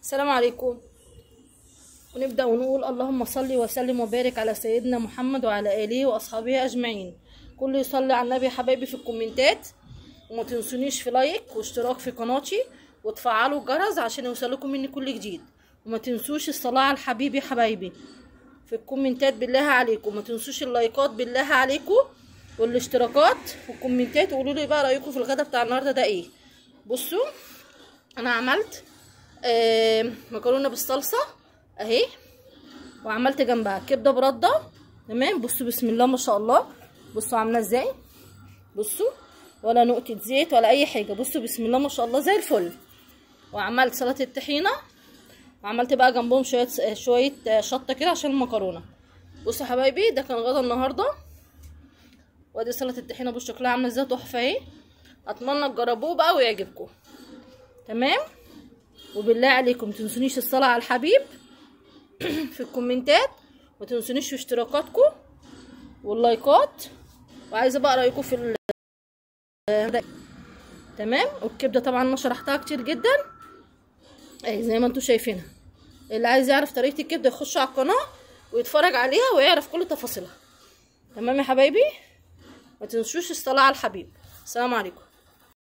السلام عليكم. ونبدأ ونقول اللهم صل وسلم وبارك على سيدنا محمد وعلى آله وأصحابه أجمعين. كله يصلي على النبي يا حبايبي في الكومنتات، وما تنسونيش في like واشتراك في قناتي، وتفعلوا الجرس عشان يوصلكم مني كل جديد. وما تنسوش الصلاة على الحبيب يا حبايبي في الكومنتات بالله عليكم، ما تنسوش اللايكات بالله عليكم والاشتراكات والكومنتات، وقولوا لي بقى رايكم في الغدا بتاع النهارده ده ايه. بصوا انا عملت مكرونه بالصلصه اهي، وعملت جنبها كبده برده. تمام، بصوا بسم الله ما شاء الله، بصوا عامله ازاي، بصوا ولا نقطة زيت ولا اي حاجة، بصوا بسم الله ما شاء الله زي الفل. وعملت سلطة الطحينه، وعملت بقى جنبهم شوية شوية شطه كده عشان المكرونه. بصوا يا حبايبي ده كان غدا النهارده، وادي سلطة الطحينه بصوا شكلها عامله ازاي، تحفة اهي. اتمنى تجربوه بقى ويعجبكم. تمام، وبالله عليكم متنسونيش الصلاة على الحبيب في الكومنتات، ومتنسونيش في اشتراكاتكم واللايكات، وعايزه بقى رايكم في تمام. والكبده طبعا انا شرحتها كتير جدا اهي زي ما انتم شايفينها. اللي عايز يعرف طريقه الكبده يخش على القناة ويتفرج عليها ويعرف كل تفاصيلها. تمام يا حبايبي، ما تنسوش الصلاة على الحبيب. السلام عليكم.